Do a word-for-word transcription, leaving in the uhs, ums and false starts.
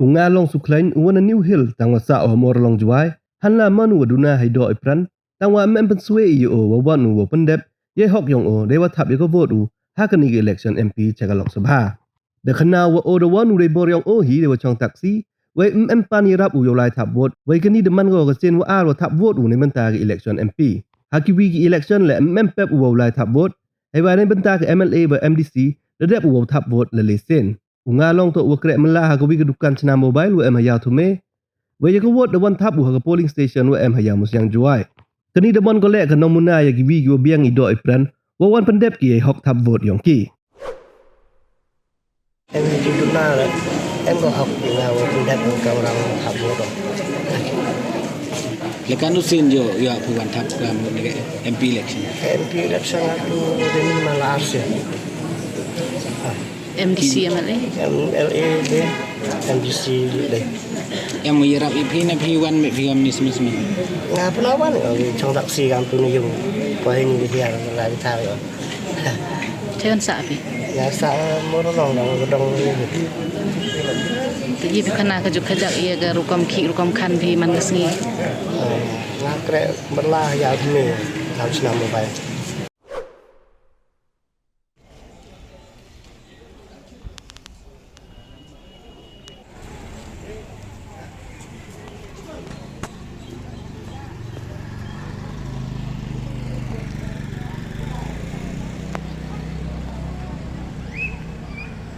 U Ngalong Sukhlain u wa na New Hill tang wa sah o ha Morlong Jowai, hanla man u wa duna hei doh i pran, tang wa ym em pynswe i ya o wa wan u wa pyndep yei hok yong o dei wa thap ya ka vote u ha kani ka election M P cha ka Lok Sabha. Da khana wa o da wan u dei bor yong o hi dei wa chong taxi, wei ym em pan yarap u yow lai thap vote, wei kani da man ko ka sien wa ar wa thap vote u neibynta ka election M P. Ha kiwi ki election le ym em pep u wow lai thap vote, hei wa neibynta ka M L A wa M D C da dep u wow thap vote la le sien. U Ngalong toh wa kreh mala ha kawi ka dukan chna mobile wa em ha Yaw Thume, wei ya ka vote da wan thap u ha ka polling station wa em ha Yaw Musiang Jowai. Kani da man ko le ka namuna ya kiwi ki wa biang i doh i pran wa wan pyndep ki yei hok thap vote yong ki. Em ki duna le, em ko hok ki nga wa pyndep ka orang thap vote. Le kan u sien yo ya phi wan thap ka M P election. M P election atu deni mala ar sien. M D C, M L A? M L A de, M D C de. Em u yarap i phi na phi wan me phi wan mis mis me. Nga puna wan, o, chong taxi kam tu ni yung. Poi ni di hiar la di thar yo. Te kan sah phi? Nga sah Morlong dong, dong ni. Te ji phi khana ka juk ka jak ya ka rukom ki, rukom khan phi man ka sngi. Nga kreh berla ya me, kam chna mobile.